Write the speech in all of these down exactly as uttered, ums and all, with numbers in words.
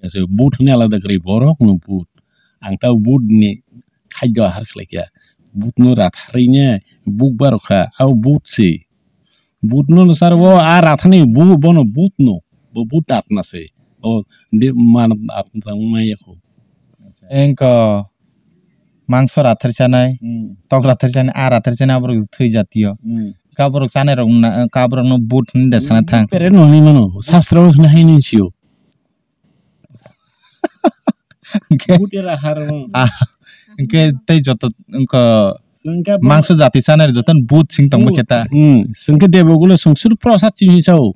Se but hwnwi alada kwrwi, borok no but. Ang ta but ni khajjo ahar khlai kha. But no ratharwi ne buk barokha, abo but se. But no sar bo a rathani bu bono but no. Bo but atna se. O de man atna maya ko. Engko mangso rathar chanai, Hmm. tok rathar chanai, a rathar chanai aborok thwi jatiyo. Hmm. Kaborok chanai rok na, kaborok no but hwnwi da sana thang. Pere no hwnwi mano, sastra o hwnwi hai nwi sio. Hwnkhe But era har mo. Ah, hwnkhe tei joto wngkha Sengkhe bo- mangso jati chanai joto but sing tongma khe ta. Hmm, sengkhe debo gulo sungsur prosad chini sao.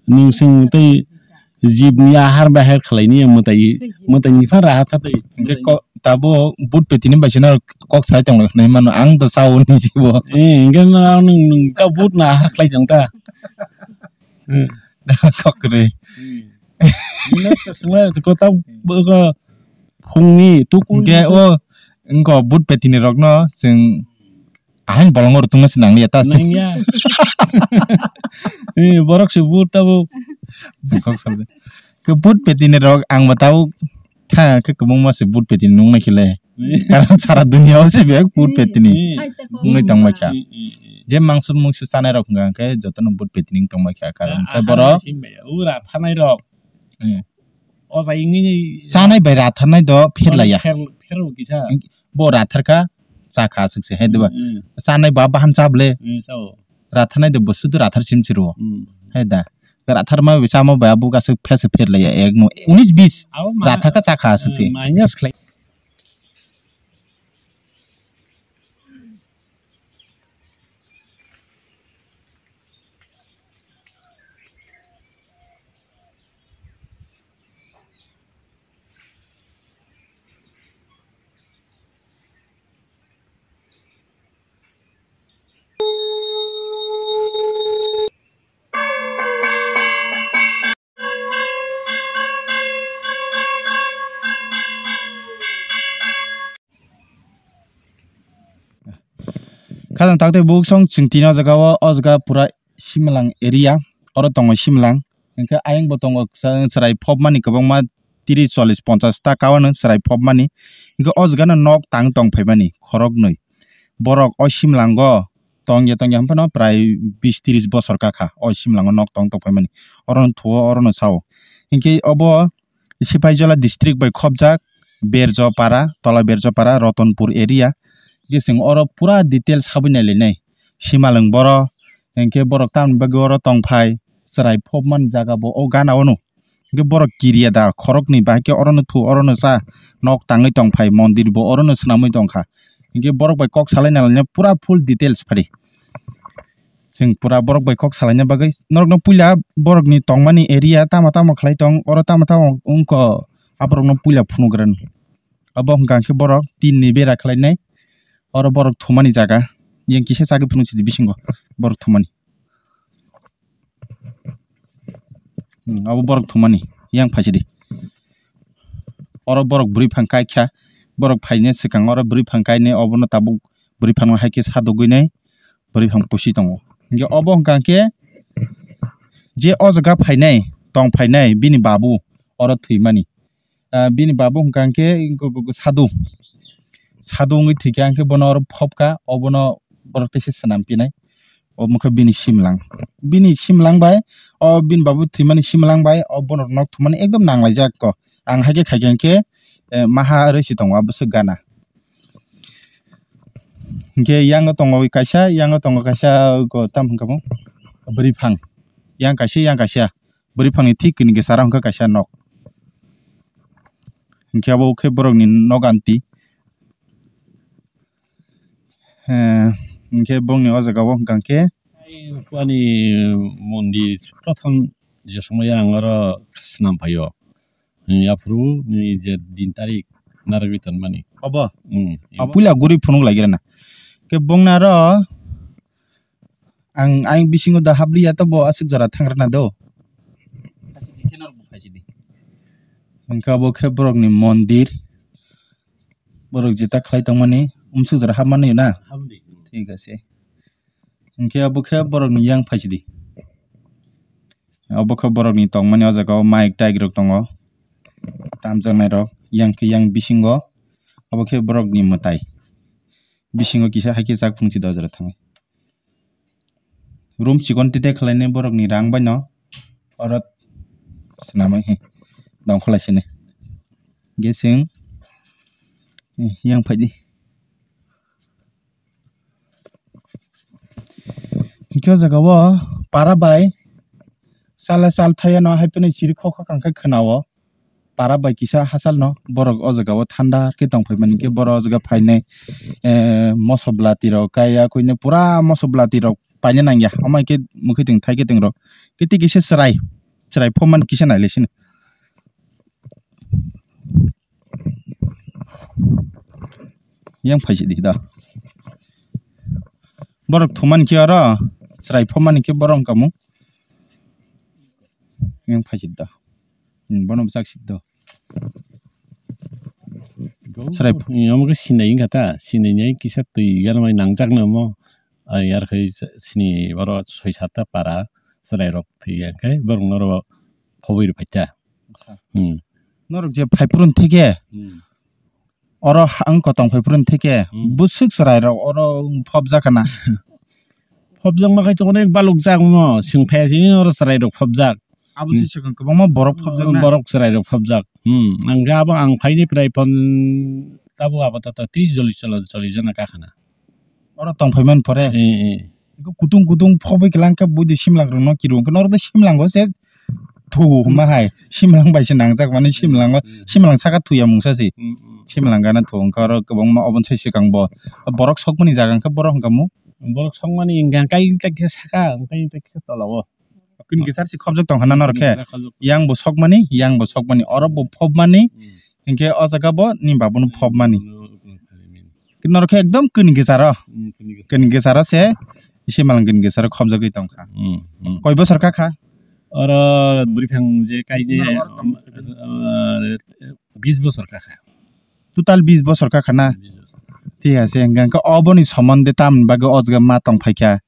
Nwng swng tei jibni ahar bahar khlaini mwtai, mwtaini phan raha kha tei. Hwnkhe ko-, tabo but petini bai sino kok sai tongla hwnwi mano, ang to sao ni jibo. Eh, hwnkhe no nwng, nwng ta but no ahar khlai tong ta. Hmm. Kok kwrwi. Hmm. Nwng to swngla ko ta bo ko phungni tukuni. Hwnkhe o wngko but petini rokno chwng Ahai bolongo rwtwngma se nangya ta se. Nangya. Eh, borok se but tabuk. Kok salde. Ke but petini rok ang ba tabuk tha ke kwbangma se but petini nung nai khe le. Eh. Karon sara dunia o se bek but petini. Eh. Nungwi tong mai kha. Eh, eh, eh. Je mangso mungso chanai rok hwnka khe jotono but petini wng tong mai kha. Karon khe borok. Ura thanai rok. Eh. O jai wngwi chanai bai ratharnai do pherlaiya. Pher-, pherbo kisa. Bo ratharkha, chakha aswk se, hai diba? Mm. Chanai ba bahan cha ble. Mm, sao. Ratharnai do bo sudu rathar sim siro. Mm. Hai da. Ratharma bai chama bai abo aswk phe se pherlaiya. Ek no, unis bis. Abo ma-, ratharkha chakha aswk se. Mm, minus khlai. Khajang takte buksong chwng tini o jaga o, o jaga pura Simlang area, oro tongo Simlang. Hwnkhe ayang bo tongo chwrai phobmani kwbangma, tris, chollis, ponchas ta kawano chwrai phobmani. Hwnkhe o jaga no nok tang tong phaimani khoroknwi. Borok o Simlango tongya tongya hwnphano prai bis tris bosor kakha o Simlango nok tong tong phaimani. Orono thuo, orono sao. Hinkhe obo Sipaijala district bai khopjak Berjopara, Tola Berjopara, Rotonpur area. Hinkhe chwng oro pura details habwi nailainai. Simalwng boro, hinkhe borok tamni bagwi oro tongphai, chwrai phobmani jaga bo o gana ono. Hinkhe borok kiriya da khoroknwi, bahai khe orono thu, orono cha, nok tangwi tongphai, mondir bo orono swnamwi tongkha. Hinkhe borok bai kok salaina laina pura full details phari. Chwng pura borok bai kok salaina bagwi norokno puila borokni tongmani area tamo tamo khlai tong, oro tamo tamo wngkha, aborokno puila phunukgren. Abo hwnkha khe borok tinni bera khlainai, oro borok thumani jaga, yang kisa chagwi phunuk sidi bisingo borok thumani. Hmm, abo borok thumani, yang phaisidi. Oro borok bwrwi phang kaikha, borok phaini swkang oro bwrwi phang kainai, obono tabuk bwrwi phangno hai khe sadogwi nai, bwrwi phang pusi tongo. Hinkhe obo hwnkha khe je o jaga phainai, tong phainai, bini babu oro thwimani. Ah, bini babu hwnkha khe go-, go-, go-, sadu. Sadu wngwi thwikha, hinkhe bono oro phobkha, obono borok teisa swnam pinai. Omo khe bini simlang. Bini simlang bai, o bini babu thwimani simlang bai, o bono nok thumani ekdom nanglaijak kho. Ang hai khe khaikha hinkhe, eh, maha rwi si tongo, abo se gana. Hinkhe yango tongo kaisa, yango tongo kaisa, go tam hwnkha bo bwrwi phang. Yang kaisa, yang kaisa. Bwrwi phangni thik kini khe sara hwnkha kaisa nok. Hinkhe abo khe borokni nok anti. Eh, hinkhe bongni o jaga o hwnkha khe. Ani mondir prothom je somoy ang oro swnam phaio. Aphuru ni je din tarik narwgwi tonmani. Obo? Hmm. Puila guri phunuk lagirana. Khe bongni aro Ang, ang bisingo da habliya to bo aswk jora thangrana do. Hwnkhe abo khe borokni mondir. Borok jeta khlai tongmani, umswk jora hapmani na? Thik ase. Hwnkhe abo khe borokni yang phaisidi. Abo khe borokni tongmani o jaga o mic taik rok tongo. tamjaknai rok, yang khe yang bisingo, abo khe borok ni mwtai. Bisingo kisa hai khe chak phungchi do jora thangwi. Room chikon tete khlainai borok ni rang bai no oro swnamwi dongkholai sini. Geseng yang phaidi. Hingke o jaga o para bai sala sal thaya no hai phano chiri khokha kangkhe khwna o. Para bai kisa hachal no borok o jaga o thanda khe tong phai mani khe borok o jaga phainai, eh, moso bwlati rok kaya khuinai pura moso bwlati rok paina nangya. Omo hai khe mwkhwi tong thai khe tong rok khe tei kisa chwrai chwrai phomani kisa nailai sini. Yang phaisidi da. Borok thumani khe oro chwrai phomani khe borok wngkha mu. Yang phaisidi da. Hmm, bono bwchak sidi da. Chwrai pho- Omo khe sinai wngkha ta, sinai nai kisa twi ganamai nangjakno omo. Ai, yar khai sini borok soi satta para chwrai rok thwi ya khai borok noro phobwi rw phaikha. Hmm. Norok je phaiphuru thike, hmm, oro ha-, ang kotong phaiphuru thike, hmm, bwswk chwrai rok oro phobjak kana. Phobjak ma khai to onek baluk jak mo, sing phai sini oro chwrai rok phobjak. Abo, hmm, tei swkang kwbangma borok phobjak na? Borok chwrai rok phobjak. Hmm, ang ga abo ang phaini prai phon tabuk abo tata tris joli choli jana kakhana. Oro tong phai man pore. Eh, eh. Kutung kutung phobwi klang khe buidi simlang rokno kiru wngkhe norok tei simlango se thu hwnma hai simlang bai se nangjak mani simlango, hmm, simlang saka thuya mungsa se. Hmm, hmm. Simlang gana thu wngkha oro kwbangma oboni sai swkang bo borok sokmani jaga wngkha borok wngkha mu. Borok sokmani wngkha kai ta kisa saka wngkha ta kisa tola o. Kini kisar si khobjak tong hana norok khe. Kini kisar khobjak. Yang bo sokmani, yang bo sokmani, oro bo phobmani, hmm, hinkhe o jaga bo ni babuno phobmani. Hmm, hmm, hmm. Norok khe ekdom kini kisaro. Hmm, kini kisaro. Kini kisaro se, isi malang kini kisaro khobjagwi tongkha. Hmm, hmm. Koi bosor kakha? Oro bwrwi phang je kainwi, norok oro tong, ah, bis bosor kakha. Total bis bosor kakha na? Bis bosor. Thik ase, hingkha khe oboni somonde tamni bagwi o jaga ma tong phaikha?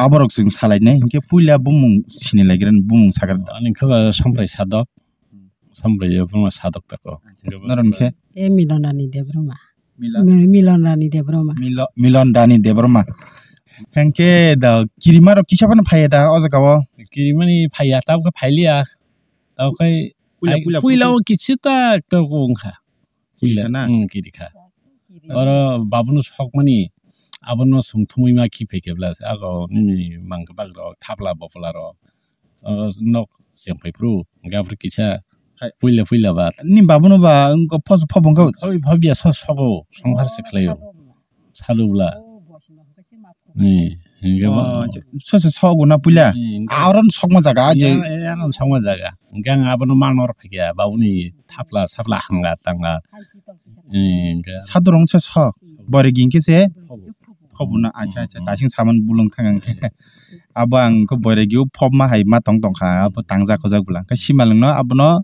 Aborok chwng salainai, hinkhe puila bumung sinilaigrani, bumung sagrani. Ani khe ba Samprai Sadok. Samprai Debbarma Sadok tako. Norok ni khe? E Milon Rani Debbarma. Mila? Mi-, Milon Rani Debbarma. Milo-, Milon Rani Debbarma. Hinkhe da kirima rok kisa phano phaiya da o jaga o? Kirimani phaiya, tabukhe phailiya. Tabukhe puila, ai, puila, puila puila. O kisu ta ekta wngkha. Kiri kha na? Hmm, kiri kha. Kiri. Oro babuno sokmani, abono songthumwi ma khi phaikhe bwla se, ago nini mangkwbak rok, thapla bopla rok, o, nok chengphai phuru, hingkhe aphuru kisa hai. Puila puila ba. Ni babuno ba wngkha phos-, phobong kha? Phobi, phobiya so-, sogo, songkhar se khlaio. Salu bwla. Ni, hingkhe ba. Oh, acha. Sosa sogo na puila? Ni, hingkhe. Aron sokma jaga je. Ya, ya, aron sokma jaga. Hingkhe ang abono manor phaikha, babuni thapla, sapla hanga tanga. Ni, hingkhe. Sadurung se sok. Bore gingkhe se. Khobo. Khobo na, acha, acha. Hmm, hmm. Kaising saman bulung thang ang khe. Abo ang khe bore giu phobma hai ma tong tong kha, abo tangjak hojak bwla. Hingkhe simalwng no abono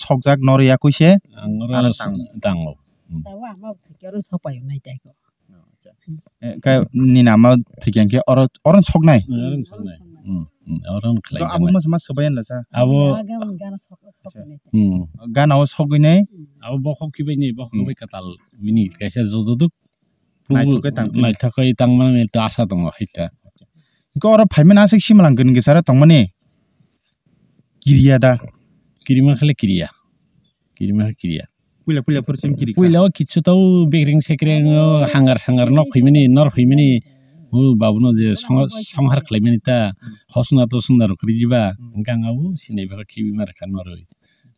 sokjak nor yakui se. Ang oro aro s-, tang. Tango. Hmm. Tawa ama thikya oro sopai nai tai ko. Eh, khe nini ama thikya khe oro, oro soknai? Oro soknai. Hmm, hmm, oro khlai. To abo mas, mas sobai la sa? Abo. Ya, gan, gan sok, sok nai. Hmm. Gana o sogwi nai? Hmm. Abo bokhok kibai ni, bokhok kibai katal bini kaisa jododuk. Naithok khe tang phini. Naithok khe tangmani to asa tongo hai ta. Hingkhe oro phaimani aswk simalang gwnang gisa tongmani? Kiriya da? Kirima khle kiriya. Kirima khe kiriya. Puila, puila phuru sim kiri kha. Puila o kichu tau bekreng sekreng o hangar sangar nok phaimani, nor phaimani. O babuno je song-, songhar khlaimani ta, hosna to sundar kwrwi ba, hmm, hingkhe ang abo sinai ba khibi mar kha noroi.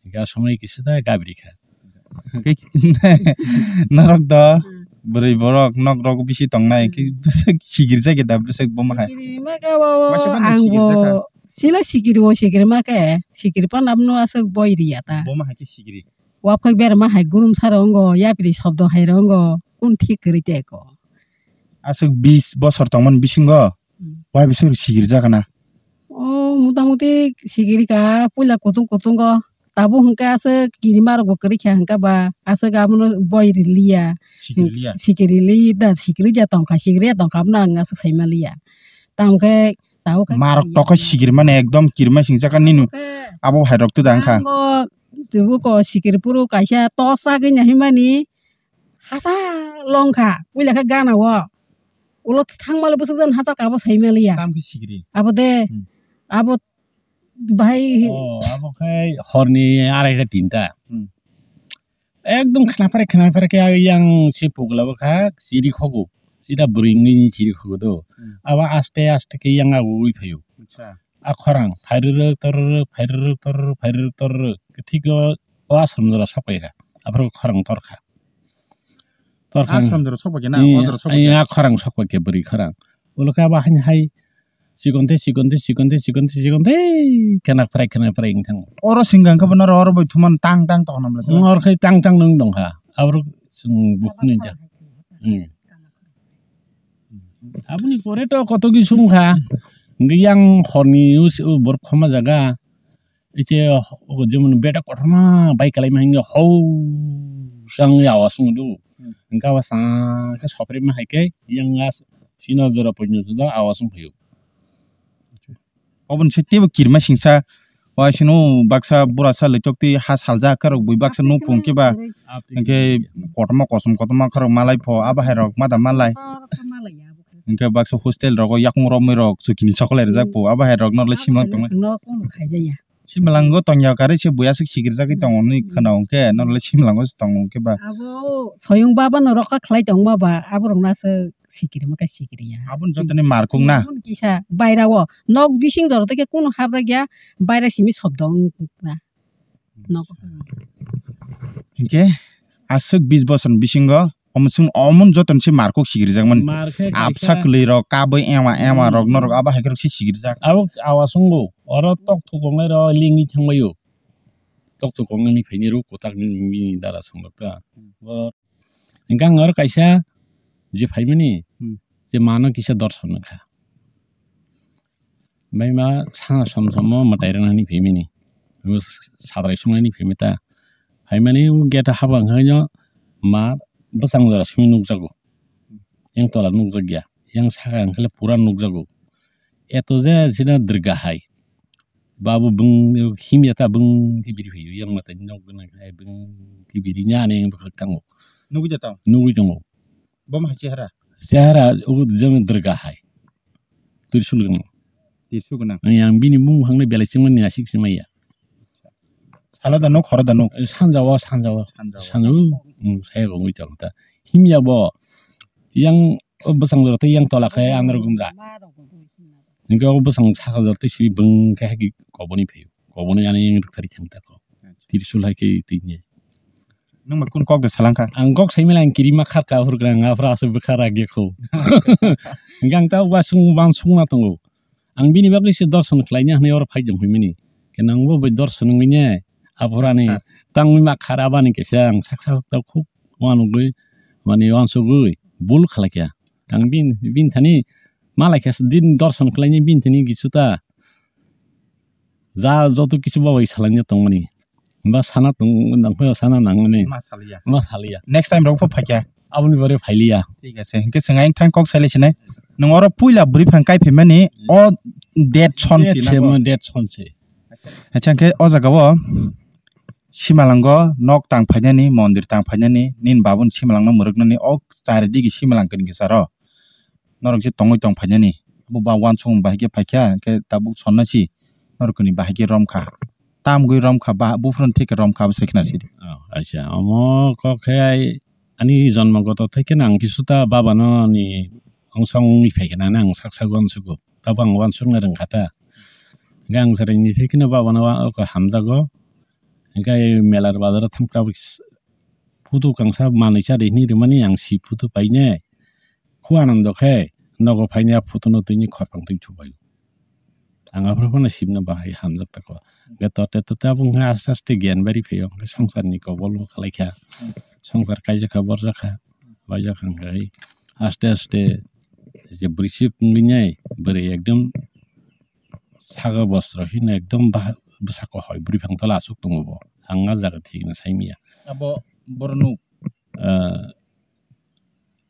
Hingkhe a somoi kisa da gabri kha. Khe norok do, hmm, bwrwi borok nok rok bisi tongnai, hmm, khe bwswk sigirjak da bwswk boma hai. Sigiri ma khe bo, waisa phano ang sigirjak kha. Bo sila sigiri o sigiri ma khe, sigiri phano abono aswk boi riya ta. Boma hai khe sigiri. Waphai berma hai gurum saro wngo, yapri sobdo hai ro wngo, kun thik kwrwi te ko. Aswk bis bosor tongmani bisingo, hmm, wai bising sigirjak na? O, mota moti sigiri ka, puila kutung kutungo. Tabuk hwnkhe aswk kirima rokbo kwrwi kha hwnkhe ba, aswk abono boi riliya. Sikiriliya? Sikirili da, sikiriliya tongkha, sikiriliya tongkha, abono ang aswk saimaliya. Tamo khe, tabuk khe marok tokhe sikirmani ekdom kirima singjak nini. Abo hai rok to da wngkha. Ango Tubuko sikiri puru kaisa tos sagwi nahimani hasa longkha, puila khe gana o. Ulo thangmale bwswk jan hasa kabo saimaliya. Tam khe sikiri. Abo de, Hmm. abo bahai Oh, abo khai horni araita tinta. Hmm. Ekdom khnaphare khnaphare khe yang si pugla bo kha siri khogo. Sida bwrwi wngwi siri khogo do. Hmm. Abo aste aste khe yang agugwi phaio. Acha. A khorang phairwrwk torwrwk, phairwrwk torwrwk, phairwrwk torwrwk. Thik o, o ashram jora sokpai kha. Aphuru khorang torkha. Torkha. Ashram jora sokpai khe na, Ee, o jora sokpai ee, khe. A khorang sokpai khe bwrwi khorang. Ulo khe abo haino hai chikonte, chikonte, chikonte, chikonte, chikonte, khena phrai, khena phrai wng thango. Oro singkang khe bo noro oro bai thuman tang tang tong nam le. Wng oro khai tang tang nwng dong kha. Aphuru chwng bukhuk nwi jak. Hmm. Aboni pore to koto ki sung kha. Hingke yang horni us-, u borok khoma jaga. Ise o jemon beta kotorma bai kalai ma hingke hou sang ya awas wng du. Hmm. Hingke awas sa khe sopre ma hai khe yang as sino jora pojno do awas wng phaio. Oboni se teibo kirima singsa, waisino baksa burasa lechok tei ha saljak khe rok bui baksa nukphung khe ba, hingke kotorma kosom kotorma khe rok malai pho, abo hai rok ma da malai. Hingke baksa hostel rogo yakung romwi rok chukini chokolai rijak pho, abo hai rok norle simlang tongo. Simlango tongya kare se buya swk sikirjagwi tongo hwnwi khwna hwnkhe norle simlango se tongo hwnkhe ba. Abo soyung baba no rokha khlai tongma ba, abo rok na se sikirima khe sikiriya. Aboni jotoni markuk na? Aboni kisa baira o nok bising jora tei khe kunu habra gya baira simi sobdo wng na. Nok. Hinkhe aswk bis bosor ni bisingo omo chwng omo jotoni se markuk sikirijakmani. Mar khe absa kaisa kwlwi rok kabui ema ema rok norok abo hai khe rok se sikirijak. Abo awa sungo oro tok thuk wngnai rok lingwi thangbaio. Tok tok wngnani phaini rw kwtak ni bini dara swngo ta. Bo hingke ang oro kaisa je phaimani Hmm. je mano kisa dorson wngkha. Bai ma sana som somo mwtai rwnani phaimani. Bo sadrai sungnani phaimata. Phaimani o gate haba wngkha no ma bwsang jora simi nukjago. Yang tola nukjakya. Yang saka wngkha le pura nukjago. Eto je sina Durga hai. Babu bung himya ta bung khe biri phaio, yang mwtai nok gwnang khe bung khe biri nya ani bwkhak tango. Nugui da tong? Nugui tongo. Bo ma hai chehara? Chehara o jemon Durga hai. Trishul gwnang. Trishul gwnang. Ang yang bini bung hang le belai chingmani asik simaya. Salo da nuk, horo da nuk? Sanjao, sanjao. Sanjao. Sanjao, um, saya gongui tong ta. Himya bo yang o bwsang jora tei yang tola khe andro gumra. Hingke o bwsang saka jor tei simi bung khe hagi koboni phaio. Koboni ani yang rwktharwi thang ta ko. Acha. Trishul hai khe twi ni. Nwng bai kun kok de salang kha? Ang kok sai mela ang kirima khar ka hur ka nga phra aswk bwkha rak ye kho. Hingke ang ta uansuk uansuk ma tongo. Ang bini bagwi se dorson khlaina hwnwi oro phai tong phimani. Khe nang bo bai dorson wngwi ne aphurani Ha. Tangwi ma khar abani kisa ang sak sak ta khuk uanugwi mani uansugwi bul khlai kha. Ang bin, bin thani malai kha din dorson khlaini bin thani kisu ta ja joto kisu babai salai tongmani. Ba sana tong nang phaio sana nangmani. Ma saliya. Ma saliya. Next time rok pho phaikha. Aboni bare phailiya. Thik ase. Hingke swng ayang thang kok sailai sinai. Nwng oro puila bwrwi phang kai phaimani o date son Date si se nago. Mo date son se. Acha hingke o jaga o simalango nok tang phainani, mondir tang phainani, nin babun simalangno mwrwknani o chari digi simalang kini kisa ro. Norok je tongwi tong phainani. Bo ba uansukmung bahai khe phaikha, hingke tabuk sonna si norokni bahai khe romkha. Tamgwi romkha, ba, buphuruni theke romkha, abo sai khna sidi. Oh, acha, omo kok khe ai, ani jonmo goto theke nang kisu ta baba no ni ongsong wngwi phaikha nang, nang sak sak uansugo. Tabuk ang uansukna rwngkha ta. Hingke ang chwraini theke no baba no wa-, oko hamjago. Hingke ai melar bazaro thangkha photo kangsa manwi cha di hwnwi rwmani ang si photo paine. Khu anando khe nogo phaini a photo no twini khorphang twi thupai. Ang aphuru phano sibna bahai hamjak tako. Hingke tote tote abo wngkha aste aste gyan bari phaio. Hingke songsar ni kobol bo khlai kha. Songsar kaijak kha, borjak kha, baijak kha hingke aste aste je bwrwi sik wngwi nai bwrwi ekdom saka bostro hino ekdom bah-, bwsako hoi bwrwi phang tola aswk tongo bo. Ang a jaga thik no sai manya. Abo borok nuk? Ah,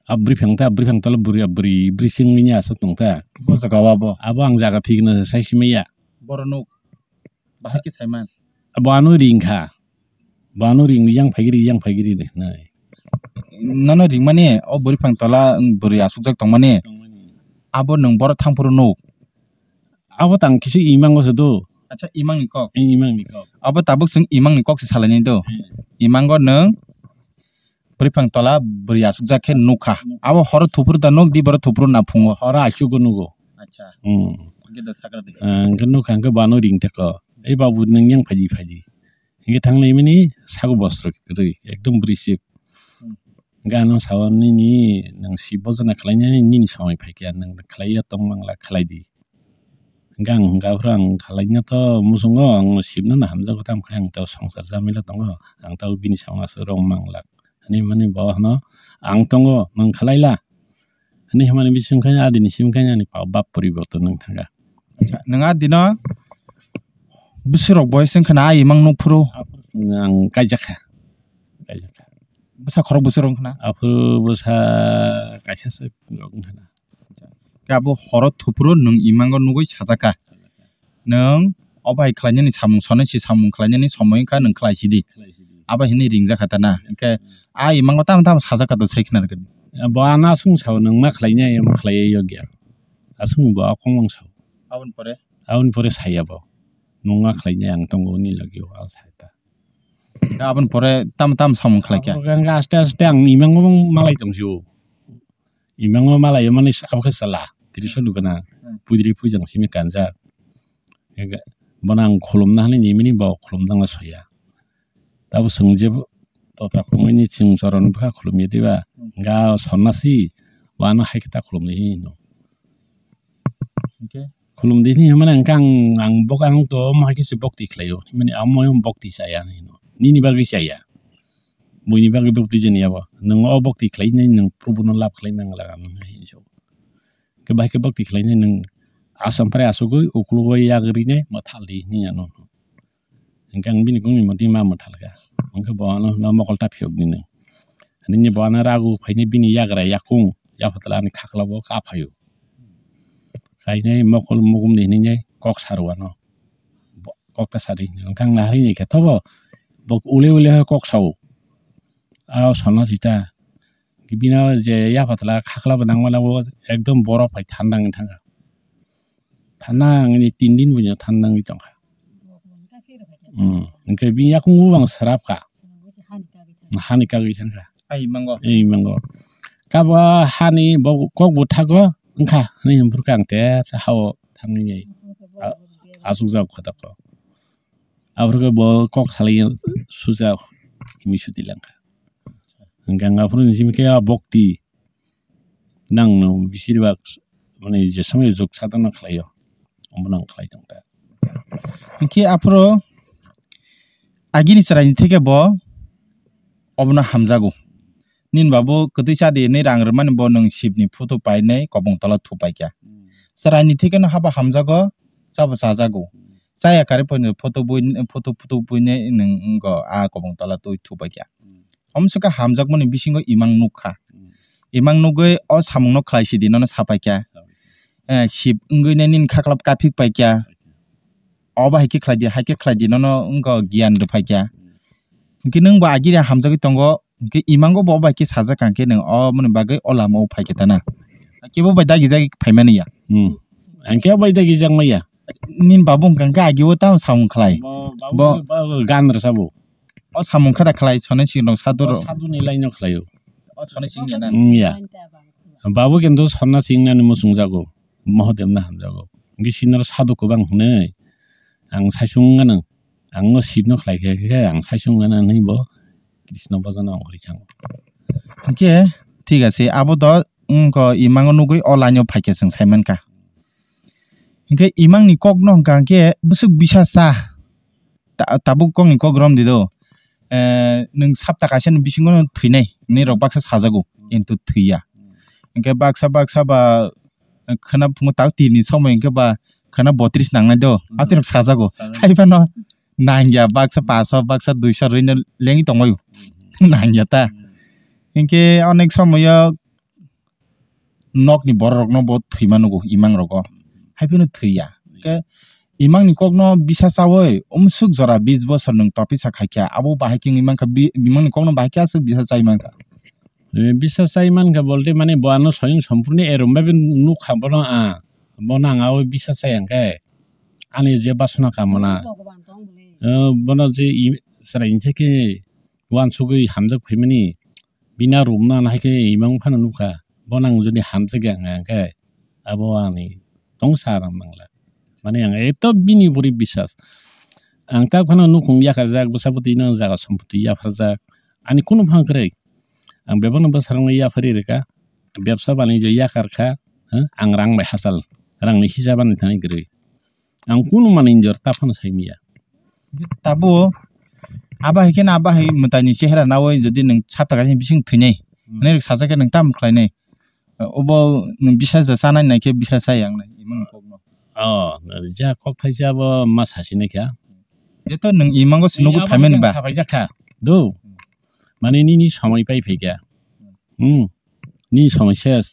a bwrwi phang ta, bwrwi phang tola bwrwi, bwrwi, bwrwi sing manya aswk tong ta. Bo jaga o abo? Abo ang jaga thik no sai si manya. Borok nuk? Bahai khe saiman? Abo ano ring kha. Bano ring yang phaigiri, yang phaigiri de nai. Nono ringmani o bwrwi phang tola, bwrwi asukjak tongmani. Tongmani. Abo nwng boro thangphuru nuk. Abo tang kisi imango se do. Acha, imangni kok. Imangni kok. Abo tabuk sing imangni kok se salaini do. Hmm. Imango nwng bwrwi phang tola bwrwi asukjak khe nukha. Abo horo thupuru da nuk di, boro thupuru na phungo. Horo asugo nugo. Acha. Hmm. Hingke da sakra de. Ah, hingke nukha hingke bano ring theko. Ei babu nwng yang phaidi phaidi. Hingke thanglai mani sago bosrok kwrwi, ekdom brisik. Hmm. Hingke ano sawo nini nwng si bojona khlainani nini somoi phaikha, nwng khlaiya tong mangla khlai di. Hingke ang hingke aphuru ang khlaina to muchungo, ang sibno no hamjago, tamo khe ang to songsar jamila tongo, ang to bini samung aswk rwng manglak. Ani mani bo hano ang tongo, nwng khlaila. Ani hwnmani bising khe adini sim khe ani pa bap poriborton wng thangkha. Acha, nwng adino bwswk rok bo wngkha na imang nukphuru? Ang kaijakha. Kaijakha. Bwsa khorok bwswk rok wngkha na? Aphuru bwsa kaisa se rok wngkha na. Khe abo horo thupuru nwng imango nugui sajaka. Nwng obo hai khlainani samung sonai si samung khlainani somoi wngkha nwng khlai sidi. Khlai sidi. Abo hinwi ringjakha ta na. Hwnkhe a imango tamo tamo sajaka to sai khna rwgwi. Bo ano aswng sao nwng ma khlainai, ma khlaiya yokya. Aswng bo a kongmang sao. Aboni pore? Aboni pore saya bo. Nwng ma khlainai ang tongo nini logio, a sai ta. Aboni pore tam tam samung khlai kha. Abo khe aste aste ang imango malai tong sio. Imango malai mani abo khe sala. Tiri solu gana. Hmm. Pudiri pujang simi kanjak. Ega, bono ang khulumna hwnwi nimini bo khulumna soya. Tabo chwng je tota khumui ni chwng choron bwkha khulumya diba. Hmm. Ga sonnasi bo ano hai khe ta khulumni hino. Hwnkhe? Khulumdi hwnwi hwnmani hwnkhe ang, ang bok-, ang to omo hai khe se bokti khlaio. Hwnmani amo bokti chaya hwnwi hino. Nini bagwi chaya. Buini bagwi bokti jani abo. Nwng o bokti khlainai nwng Probuno lab khlai mangla hinwi sao. Hwnkhe bahai khe bokti khlainai nwng asam phre asugwi uklogo yak rinai mwthal di hwnwi ano. Hwnkhe ang bini kungni motwi ma mwthal kha. Hwnkhe bo ano hwnna mokol ta phiyok di nwng. Nini bo ano ragu phainai bini yagra yakung yaphatla ani khaklabo kaphaio. Kainai mokol mugum ni hinwi kok saru ano. Bo-, kok ta sari hwnwi. Hwnkhe ang naharwi ni khe thobo bo ule ule kok sao. A sonna sita. Bini je yaphatla khaklabo nangmani bo ekdom borok bai thanda wngwi thangkha. Thanda wngwi tin din buino thanda wngwi tongkha. Hmm. Hwnkhe bini yakung bo bang srap kha. Hani kagwi thangkha. Ai mango. Ei mango. Kabo hani bo kok bo thago wngkha hwnwi hwnphuru khe ang te hao thangwi nai. A-, asukjak kha tako. Aphuru khe bo kok salai suja himi suti langkha. Hwnkhe ang aphuru ni simi khe a bokti nang no bisir bak mane je samay jok sadana khlaio, omo nang khlai tong ta. Hwnkhe aphuru agini chwraini theke bo obono hamjago. Nini babu kwtwi cha di hinwi rang rwmani bo nwng sibni photo painai kobong tola thupai kha. Hmm. Chwraini theke no haba hamjago, chabo chajago. Hmm. Chaya karwi photo bui, photo, photo buinai nwng wngkha a kobong tola twi thupai kha. Hmm. Omo se khe hamjakmani bisingo imang nukha. Hmm. Imang nugwi o samungno khlai sidi nono sapai kha. Sapai kha. Eh, sip wngwi nai nini khaklap kaphik pai kha. Pai kha. Obo hai khe khlai di, hai khe khlai di, nono wngkha giyan rwphai kha. Hmm. Hwnkhe nwng bo agiri hamjagwi tongo, hwnkhe imango bo bai khe sajak kha, hwnkhe nwng omoni bagwi o lama o phai khe ta na. Kebo bai dagi jagwi phaimani ya. Hmm. Ang kebo bai dagi jak maya. Nini babu hwnkha hwnkhe agi o tamo samung khlai. Bo, bo, bo, bo gan rwsa bo. O samung khe da khlai, sonai sing rok sadu rok. Sadu ni line no khlai o. O sonai sing ya na. Hmm, ya. Babu kintu sonna sing nani muchung jago. Mohodem na hamjago. Hwnkhe sinaro sadu kwbang hwnwi ang saisung gwnang. Ang no sip no khlai khe, khe ang saisung gwnang hwnwi bo Krishna bojano ongkhorwi thango. Hwnkhe thik ase, abo do wngkha imango nugwi o line o phaikhe chwng saimankha. Hwnkhe imangni kokno hwnkha hwnkhe bwswk bisa cha. Ta-, tabuk kokni kok romdi do. Eh, nwng sapta kaisa ni bisingo no thwinai hinwi rok baksa sajago, kintu thwiya. Hwnkhe baksa baksa ba khwna phungo tak tirni somoi hwnkhe ba khwna botris nangnai do, hmm, aswk rok sajago. Sajak. Haiphano nangya baksa paso baksa duiso rwino lengwi tongbaio. Hmm. Nangya ta. Hmm. Hinkhe onek somoyo nokni borok rokno bo thwima nugo imang rogo. Haiphano thwiya. Hinkhe imangni kokno bisa chawi umsuk jora bis bosor nwng topisa khaikha, abo bahai khe wngwi mankha, bi-, imangni kokno bahai khe aswk bisa chai mankha. Eh, bisa chai mankha bolte mane bo ano soyung sompurni erom bai nukha bono a, bono ang awi bisa chai hwnkhe ani je basona kamona, eh, bono je i-, chwraini theke uansugwi hamjak phaimani bini a room no nahai khe imang phano nukha, bono ang jodi hamjakya hwnkha hwnkhe abo ani tongsa ram mangla. Mane ang eto bini buri bisas. Ang tak phano nukhung yakarjak, bwsa bwtwi no jaga sompoti yapharjak. Ani kunu phang kwrwi. Ang bebakno bwsarokno yaphari rwkha. Bebsa banijyo yakarkha. Ha? Ang rang bai hachal. Rangni hisab ani thani kwrwi. Ang kunu manwi injor ta phano saimanya. Tabuk abo hai khe na abo hai mwtaini chehra nawi jodi nwng sapta kaisa bising thwinai. Hmm. Hinwi sajak khe nwng tamo khlainai? Obo nwng bisa ja chanai nai khe bisa cha yang nai imang kokno. Oh, ja kok thaisa abo ma sasinai kha. Jeto nwng imango sinogo phaimani ba? Sapai jakha. Do. Mane nini somoi pai phaikha. Hmm. Nini somoi ses.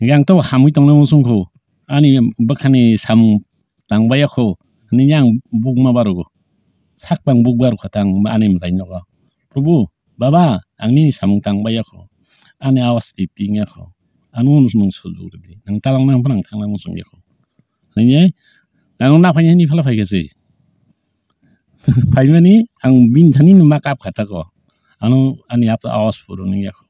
Hingke ang to hamwi tongna muchungkho. Ani bwkhani samung tang baiya kho. Nini ang buk ma barogo. Sak bang buk barokha tang ani mwtai nogo. Probu, Baba, ang nini samung tang baiya kho. Ani awas ti ting ya kho. Ano nwng sujur di. Nang talang nang phrang thang nang sung ya kho. Nini ang na phai ni phala phai khe se. Phaimani ang bini thani ma kap kha tako. Ano ani ap awas puru nang ya kho.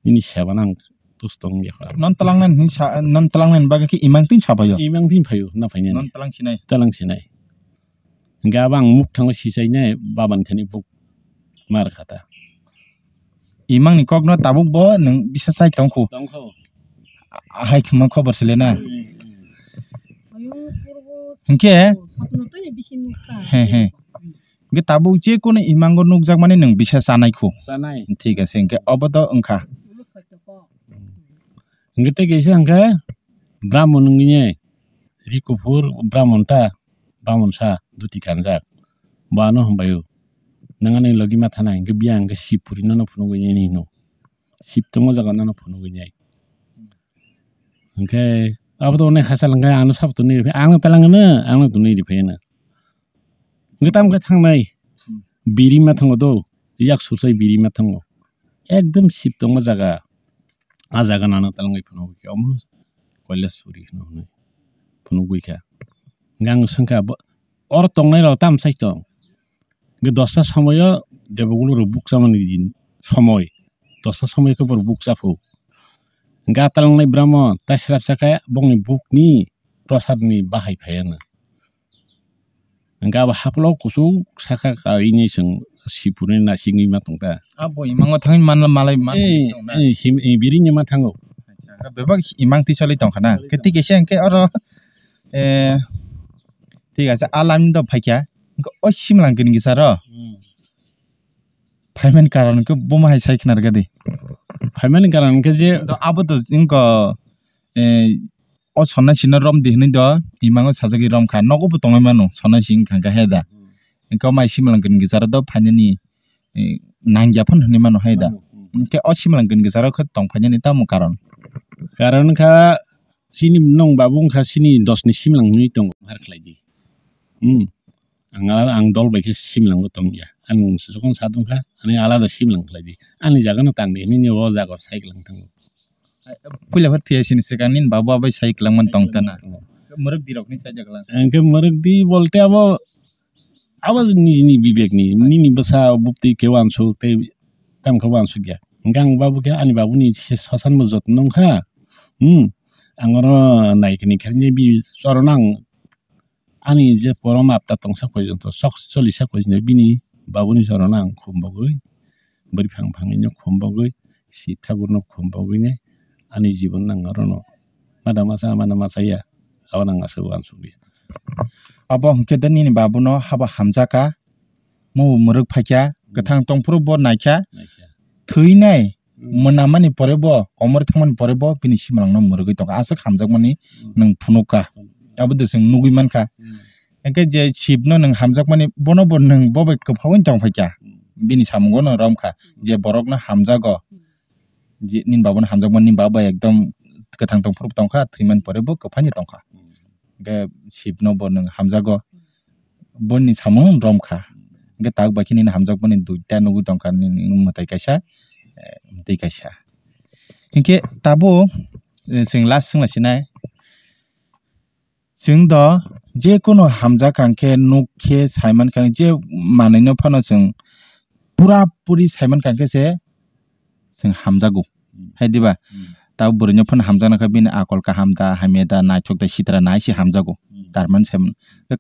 Nini seba nang tus tong ya kho. Non talang nang ni sa, non talang nang bagwi khe imang tin sa phaio. Imang tin phaio na phainani. Non talang sinai. Talang sinai. Hingke abo ang muk thango sichainai, babani thani buk mar kha ta. Imangni kokno tabuk bo nwng bisa chai tongkhu. Tongkhu. Hai khuma khobor sele na. Hmm, hmm. Hingke? He, he. Hingke tabuk je kono imango nukjakmani nwng bisa chanai khu. Chanai. Thik ase, hingke obo to wngkha. Hingke tei kaisa hingke Brahmon wngwi nai, ri kuphur Brahmon ta. Bamon sa duti kanjak. Bo ano hambai o. Nang ani logi ma thana hingke biyang hingke sip puri nono phunugwi nini hino. Sip tongma jaga nono phunugwi nai. Hingke abo to onek hachal hingke ano sabo tonwi riphi, ano talang hino, ano tonwi riphi hino. Hingke tamo khe thangnai. Biri ma thango do. Yak sursai biri ma thango. Ekdom sip tongma jaga. A jaga nana talangwi phunugwi khe omo Kailaspuri hwnwi phunugwi kha. Hingke ang swngkha, bo-, oro tongnai rok tamo sai tong? Hingke dosta somoio Debogolo rok bukchamani din somoi, dosta somoio khe borok bukchaphu. Hingke a talangnai Brahmon taisrapsa khe bongni bukni prosad ni bahai phaiya na. Hingke abo haplo kuchuk saka kainwi chwng sipurni naisingwi ma tongta. Abo imango thangwi manla malai man Eh, tongna. Eh, sim-, eh, biringni ma thango. Acha, bebak imang tisali tongkha na. Tisali Khe tong. Thik ase hingke oro, eh, thik ase, a lamni do phaikha. Hingke o simlang kini kisa ro. Hmm. Phaimani karon khe buma hai sai khna rwgadi. Phaimani karon khe je Do abo do wngkha, eh, o sonnasino romdi hinwi do imango sajagwi romkha, nogo bo tongwi mano sonnasi wngkha khe he da. Hwnkhe o mai simalangkani gijaro do phainani, eh, nangya phano hinwi mano he da. Hwnkhe o simalangkani gijaro khe tong phainani tamo karon? Karon wngkha chini nwng babu wngkha chini dos ni simalang hinwi tongo har khlai di. Hmm. Ang alada, ang dol bai khe similango tong ya. Ang sosokon sa tong kha, ani alada similang khlai di. Ani jaga no tang di, nini o jaga cycle ang thango. Puila pha thia sini swkang nini babu abai cycle ang man tong tana. Mwrwk di rok ni cycle ang. Ang khe mwrwk di bolte abo, abo nini bibek ni, nini bwsa bupti khe wansuk tei tam khe wansuk ya. Hingke ang babu khe ani babu ni se sosan bo jotno wng kha. Hmm. Ang oro nai khe ni khe ni bi choro nang Ani je porom apta tongsa porjonto sok cholisa porjonto bini babuni chorono ang khum bogwi, bwrwi phang phangwino khum bogwi, Shiv Thakurno khum bogwini ani jibon nang arono mada masa, mada masa ya, abo nang aswk uansukya. Abo hwnkhe de nini babuno habo hamjakha, mo mwrwk phaikha, kwthang tongphuru bo naikha, naikha. Thwinai, hmm, mwnamani pore bo, komorwi thangmani pore bo, bini simalangno mwrwgwi tongkha. Aswk hamjakmani, hmm, nwng phunukha. Hmm. Abo de chwng nugwi mankha. Hmm. Hwnkhe je Shivno nwng hamjakmani, bono bo nwng bo bai kwphaui tongphaikha. Hmm. Bini samungo nwng romkha. Hmm. Je borokno hamjago. Hmm. Je nini babuno hamjakmani, nini baba ekdom kwthang tongphuru tongkha, thwimani pore bo kwphaini tongkha. Hmm. Hwnkhe Shivno bo nwng hamjago. Boni samung romkha. Hwnkhe tabuk bai khe nini hamjakmani duita nugwi tongkha, nini mwtai kaisa, eh, mwtwi kaisa. Hwnkhe tabuk, eh, chwng last swnglasinai. Chwng do je kono hamjak kha hwnkhe nuk khe saimankha, je manwino phano chwng pura puri saimankha hwnkhe se chwng hamjago. Hmm. Hai diba? Hmm. Tabuk bwrwino phano hamjaknakha, bini akol kaham da, hamya da, naithok da, sitra nai se hamjago. Hmm. Tarmani saiman.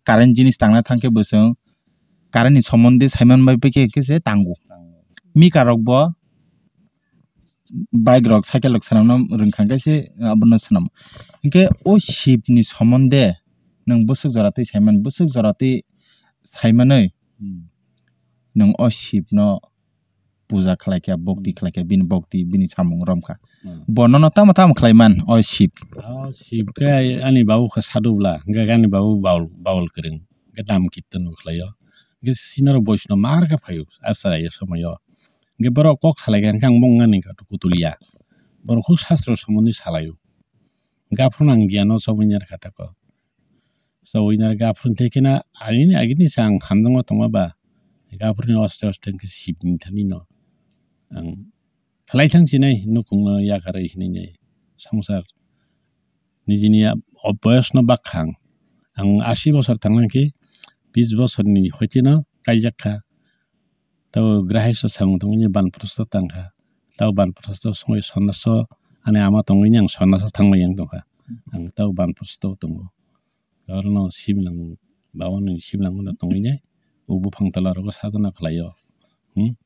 Current jinis tangna thangkhe bo chwng current ni somonde saiman bai khe, khe se tango. Tango. Mika rok bo bike rok, cycle rok swnamna rwngkha hwnkhe se abono swnam. Hwnkhe o Shiv ni somonde nwng bwswk jora twi saiman, bwswk jora twi saimanwi Hmm. nwng o Shiv no puja khlai kha, bhokti Hmm. khlai kha, bini bhokti, bini samung romkha. Hmm. Bo nono tamo tamo khlai man o Shiv? O Shiv khe ani babu khe sadhu bwla, hwnkhe ani babu baul, baul kwrwng, hwnkhe nam kirtan bo khlaio. Hwnkhe sinaro Boisno mar khe phaio, achai o somoio. Hwnkhe borok kok salai kha, hwnkhe ang mung ani kha kutulia. Borok khe sastro somondi salaio. Gaphuru ang giyan o chobwi nai kha tako. Chobwi nai gaphuru tei kheno agini, agini se ang hamjakma tongma ba. Gaphuru ni oste oste hwnkhe Shiv ni thani no ang khlai thang sinai nukung no yakarwi hinwi nai songsar. Nijini a, o boyos no bak kha ang. Ang asi bosor tang lang khe bis bosor ni hoite no kaijak kha. Tabo grahai so samung tangwi banprosto tangkha. Tabo banprosto songwi sonnaso ani ama tongwi ang sonnaso thangmani ang tongkha. Ang tabo banprosto tongo. Orono simlang, babani simlang no tongwi nai. O buphang tola rogo sadhana khlaio. Hmm?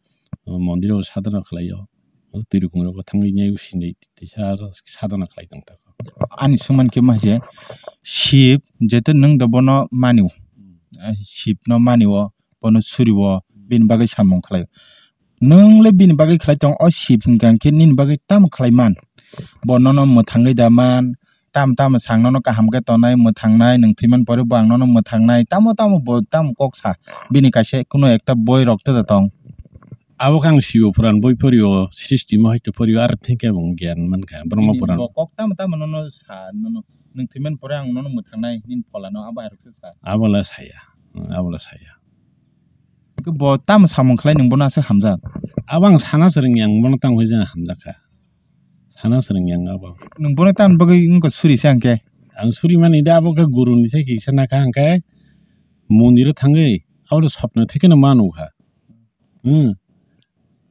O mondir o sadhana khlaio. O twi rukung rogo thangwi nai usini teisa aro sadhana khlai tong tako. Ani songman khe ma se Shiv jeto nwng do bono mani o. Hmm. Ah, Shiv no mani o. Bono suri o bini bagwi samung khlai. Nwng le bini bagwi khlai tong, o Shiv hwnkha hwnkhe nini bagwi tamo khlai man? Bo nono mwthangwi da man, tamo tamo sang nono kaham khe tonai, mwthangnai, nwng thwiman pore bo ang nono mwthangnai, tamo tamo bo tamo kok sa. Bini kaisa kuno ekta boi rok tei da tong. Abo khe ang Shibo Puran boi porio, Srishti Mohitto porio, aro thengkhe bo giyan mankha, Brahma Bini Puran. Bo kok tamo tamo nono sa, nono nwng thwiman pore ang nono mwthangnai, nini pholano abo hai rok se sa. Abo le saya, hmm, abo le saya. Khe bo tamo samung khlai nwng bono aswk hamjak? Abo ang sana swrwngya, ang bono tamo hwnwi hamjak kha. Sana swrwngya ang abo. Nwng bono tamo bagwi wngkha suri se hwnkhe? Ang suri mani da abo khe guru ni thai kisa nakha hwnkhe mondir o thangwi abo sopno thai kheno manu kha. Hmm.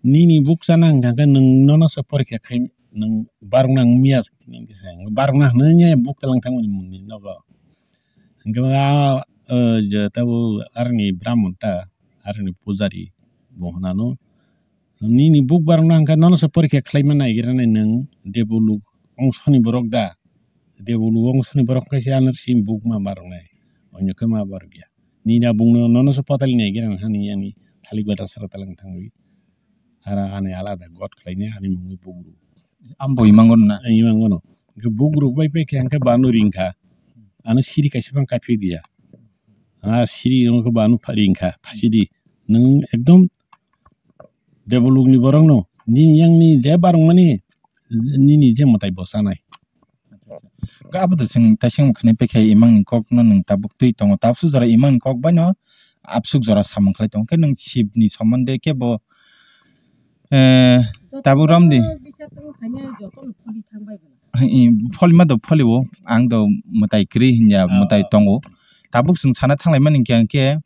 Nini buk chana hwnkha khe nwng nono se porikha khai nwng barokno ang miya se barokno hwnwi buk tlang thangmani mondir nogo. Hwnkhe a, o, je tabuk aroni Brahmon ta, aroni pujari bo hwnano. Nini buk barokno hwnkha nono se porikha khlaima naigira nai nwng, Debuluk ongsoni borok da? Debuluk ongsoni borok khe se ano si buk ma baroknai, onyo khe ma barokya. Nini a bukno nono se potali naigira nai hani ani thalik bata sara talang thangwi. Ara ani alada god khlainai ani mungwi bugru. Ambo imango na? Imango no. Hwnkhe bugru bai pai khe hwnkhe bano ringkha. Ano siri kaisa phang kaphik diya. Ah, siri wngkha bano pha-, ringkha, phasidi. Nwng ekdom Debulukni borokno, nini yangni je barwngmani, nini je mwtai bo chanai. Khe abo da chwng taising khani pekhe imang ni kok no nwng tabuk twi tongo, tabuk suk jora imang ni kok bai no absuk jora samung khlai tongo, khe nwng Shiv ni somonde khe bo, eh, tabuk romdi. Jotono bisa tongo khaina jotono pholi thang bai bwla. Pholi ma do pholi o, ang do mwtai kwrwi hinya, ah, mwtai tongo. Tabuk chwng sana thanglai mani hwnkhe, hwnkhe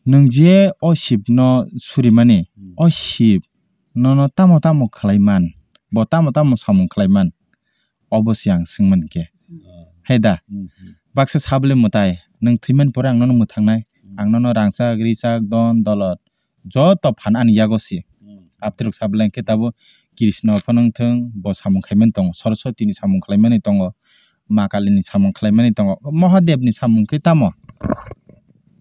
nwng je o Shiv no surimani, hmm, o Shiv nono tamo tamo khlai man, bo tamo tamo samung khlai man, obo se ang swngmani khe. Hmm. Hai da? Hmm, hmm. Baksa sabole mwtai, nwng thwimani pore ang nono mwthangnai, hmm, ang nono rangchak, richak, don, dolot, joto phan ani yago se. Hmm. Abtwrwk sabole hwnkhe tabuk Krishna phano wngthwng, bo samung khaimani tongo, Saraswati ni samung khlaimani tongo, Ma Kali ni samung khlaimani tongo, Mahadev ni samung khe tamo?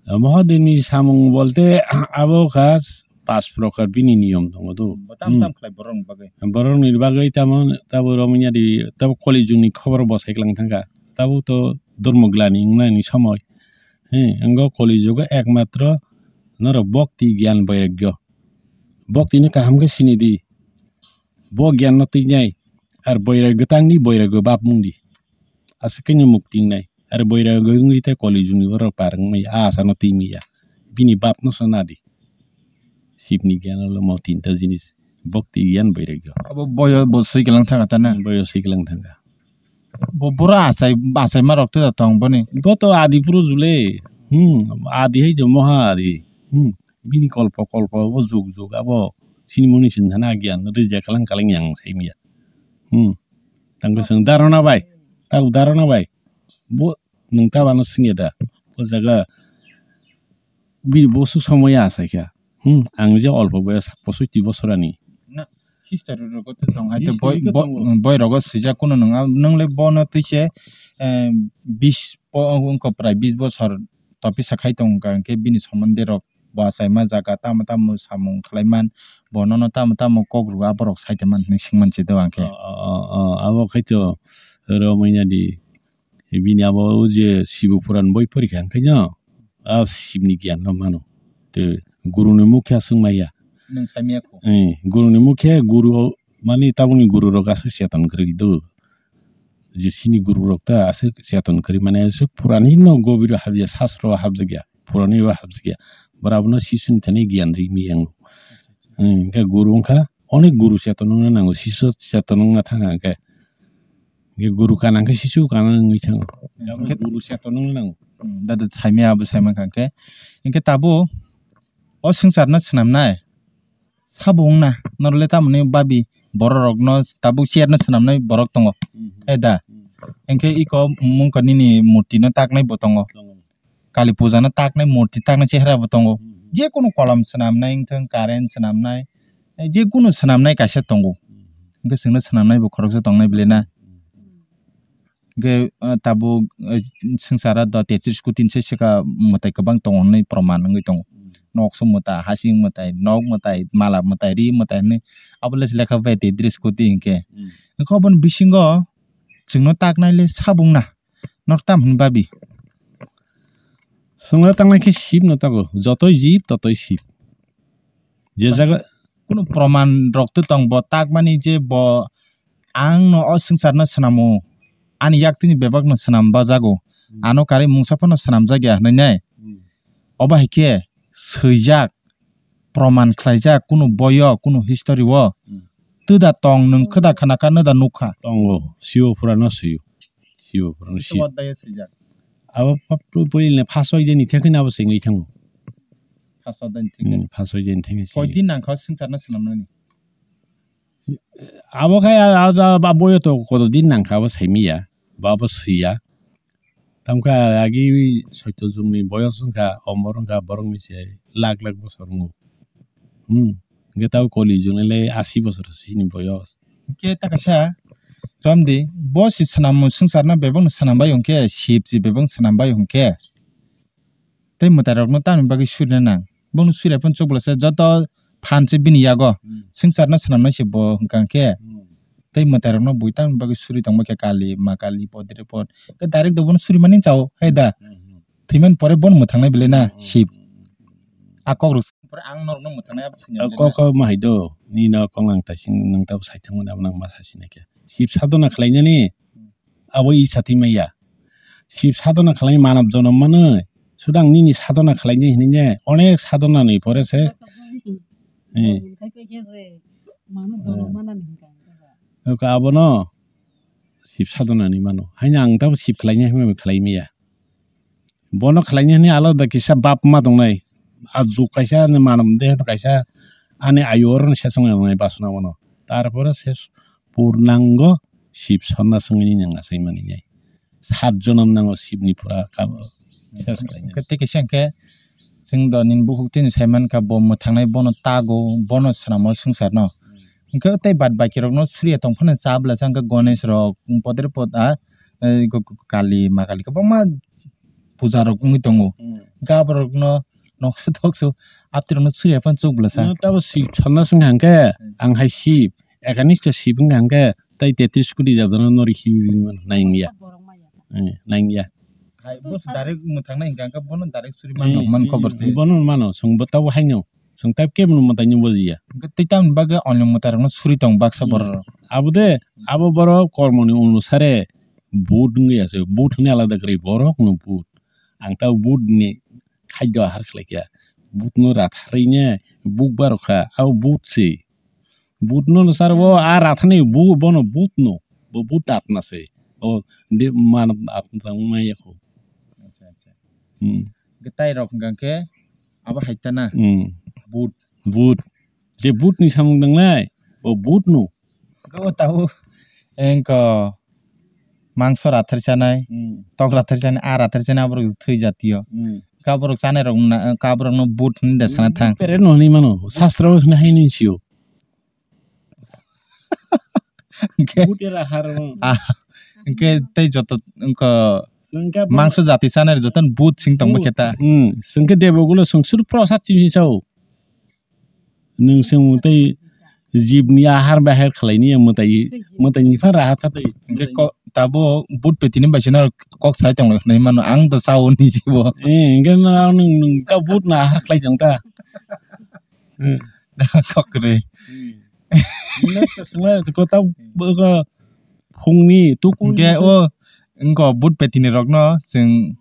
Mahadev ni samung bolte abo kha pas prokar bini niyom tongo do. Bo tam, hmm, tam khlai borok ni bagwi. Borok ni bagwi tamo, tabo romya di, tabo Kali jug ni khobor bo sai klang thangkha. Tabo to dormo glani wngnani somoi. He, wngkha Kali jugo ekmatro norok bhakti gyan bairagyo. Bhakti no kaham khe sini di. Bo gyan no twi nai. Ar bairagyo tang di, bairagyo bab mung di. aswk khe ni mukti wngnai. Are boirok wngwi tei koli jugni borok par wngmaya, a asano twi maya. Bini bap no swnadi. Sibni giyan ulo mo tinta jinis. Bokti giyan boirok yo. Abo boyo bo swi kelang thanga ta na? Boyo swi kelang thanga. Bo bura asai, asai ma rok tei tong boni. Bo to adi puro jule. Hmm, adi hai jo moha adi. Hmm, bini kolpo kolpo bo jug jug abo. Sini muni sin thana giyan rija kalang kalang yang sai maya. Hmm. Tangko seng darona bai. Tau darona bai. Bo nwng ta bano singya da. Bo jaga bini bosu somoya asai kha. Hmm, ang je olpo boyos posoiti bosorani. Na, history rogo to tong hai to boy, history ko bo-, tongo. Boy rogo swijak kuno nwng, nwng le bono twi se, eh, bis po-, wngkha prai bis bosor topisa khai tong wngkha, hwnkhe bini somonde rok bo achaima jaga tamo tamo samung khlaiman, bo nono tamo tamo kok rw aborok saite man hinwi swngman se do ang khe. O, o, o, o, abo khai to romwi nadi. Bini abo o je Sibo Puran boi pori kha, hwnkhe no, a Sibni giyan no mano. Te guruni mukhe aswk maya. Nwng saimaya kho. Eh, guruni mukhe guru o, mani tabukni guru rok aswk cheton kwrwi do. Je sini guru rok ta aswk cheton kwrwi, mane aswk purani no gobiro habya, sastro habjakya, purani o habjakya. Bwrabo no sisuni thani giyan ri mi yang. Hmm, hwnkhe guru wngkha, onek guru cheton wngna nango, sisu cheton wngna thang kha hwnkhe. Hwnkhe guru kana hwnkhe sisu kana wngwi thango. Hwnkhe guru cheton wngna nango. Hmm, dada saimaya abo saima kha hwnkhe. Hwnkhe tabuk o swngcharno swnamnai sabo wngna, norole tamoni babi bororokno tabuk chairno swnamnai borok tongo. Hmm. Hai da? Hmm. Hwnkhe iko mungkha nini murtino taknai bo tongo. Tongo. Kali puja no taknai, murti taknai chehra bo tongo. Hmm. Je kunu kolam swnamnai wngthang, current swnamnai, eh, je kunu swnamnai kaisa tongo. Hmm. Hwnkhe chwngno swnamnai bo khoroksa tongnai bele na. Hmm. Hwnkhe, eh, tabuk, eh, swngcharo do tetris koti ni se swkha mwtai kwbang tongo hwnwi proman wngwi tongo. Hmm. Nokso mwtai, hasing mwtai, nok mwtai, mala mwtai, ri mwtai hwnwi abo le se lekha bai tetris koti hwnkhe. Hmm. Hwnkhe oboni bisingo chwngno taknai le sabo wngna. Nok tam hwn babi? Swngra tangnai khe sip no tago, jotoi jip totoi sip. Je jaga kunu proman rok to tong bo takmani je bo ang no o swngchar no swnamo, ani yak tini bebak no swnam bajago, hmm, ano karwi mungsa phano swnam jakya hwnwi nai. Hmm. Obo hai khe swijak, proman khlaijak kunu boyo, kunu history o. Hmm. Twda tong nwng khwda khna kha, nwda nuk kha. Tongo, Sibo Purano swiyo. Sibo Purano swiyo. Abo pap-, puri le phaso ide ni thekhe abo sengwi thango. Phaso ide ni thekhe. Hmm, phaso ide ni thekhe swiyo. Koi din nang kha swngchar no swnam nani? Abo khai a, a, a, a boyo to koto din nang kha abo saimiya. Ba bo swiya. Tamkha agi soito jungni boyos wngkha, omor wngkha, borokni se lakh lakh bosor wngo. Hmm. Hwnkhe tabo koli jungni le asi bosor sini boyos. Hwnkhe ta kaisa romdi, bo si swnam swngcharno bebakno swnam bai hwnkhe, sip si bebak swnam bai hwnkhe. Tei mwtairokno tamni bagwi surina nang? Bono suriya phano chukbwlasa joto phan se bini yago. Hmm. Swngcharno swnamnai se bo hwnkha khe. Hmm. Tei mwtairokno bui tamni bagwi suri tongma khe kali, ma kali, podre pod. Khe direct do bono suri mani chao, hai da? Hmm, hmm. Thwimani pore bono mwthangnai belai na, hmm, sip. Hmm. A kok rok pore ang norokno mwthangnai abo sini. A kok kok ma hai do, nini no kok nang taising nang tabo sai thangmani abo nang ma sai sinai khe. Sip sadona khlainani. Hmm. Abo i sati maya. Sip sadona khlai manav jonom mano. Sudang nini sadona khlainai hinwi ne. Onek sadona ni pore se. Eh. Oka abono sip sadona ni mano. Haino ang tabo sip khlainai hinwi khlai maya. Bono khlainai hinwi alada kisa bap ma tongnai. A juk kaisa ani manav de kaisa ani ayu oro ni sesong nai basuna bono. Tarpore se purnango Sip sonna swngwi nang achaimani nai. Sat jonom nango Sipni pura kabo ses khlainani. Hwnkhe tei kaisa hwnkhe chwng do nini bukhuk tini saimankha bo mwthangnai bono tago, bono swnamo swngcharno. Hwnkhe tei bad bakirokno suriya tongphano chabwlasa hwnkhe Ganesh rok, podre pod a, eh, go-, go-, Kali, ma Kali kwbangma puja rok wngwi tongo. Hmm. Hwnkhe aborokno nokso tokso atirokno suriya phano chukbwlasa. No tabo Sip sonna swngkha hwnkhe, hmm, ang hai Sip, ekanisto Sip wngkha hwnkhe, tei tetris koti jabdano nori khibi mano, naingya. Eh, naingya. Hai, bo se direct mwthangnai hwnkha hwnkhe bono direct suri man, hmm, man khobor se. Bono mano, chwng bo tabo haino. Chwng tei kebo no mwtai ni bujiya. Hwnkhe tei tamni bagwi onlong mwtai rokno suri tong baksa borok rok. Hmm. Abo de, abo borok kormo ni onusare But wngya se, but hwnwi alada kwrwi, borok no but. Ang ta but ni khajjo ahar khlai kha. But no ratharwi ne buk barok kha, abo but se. But no sar bo a rathani bu, bono but no, bo but atma se. O de man atma maya ko. Acha, acha. Hmm. Hwnkhe tai rok hwnkha khe abo hai ta na. Hmm. But. But. Je but ni samung dangnai, o but no. Hwnkhe o tabuk engko mangso rathar chanai, hmm, tok rathar chanai, a rathar chanai, aborok thwi jatiyo. Hmm. Kaborok chanai rok na, kaborok no but hwnwi da sana thang. Pere no hwnwi mano, sastro hwnwi hai ni sio. Hwnkhe, but era har. Ah, hwnkhe tei joto wngkha swngkha bo mangso jati chanai joto but sing tong khe ta. Hmm, swngkhe debo gulo swng sur prosad chini sao. Nwng se mwtai jibni ahar bahar khlaini ya mwtai, mwtaini phan raha thatwi. Hwnkhe ko-, tabuk but petini bai sino kok sai tonglaikhnai mano, ang to chao ni jibo. Eh, hwnkhe no nwng, nwng ta but no ahar khlai tong ta. Eh. Kok kwrwi. Hmm. Nino to swngla ko ta bo ko phungni tuku. Hwnkhe o wngko but petini rokno chwng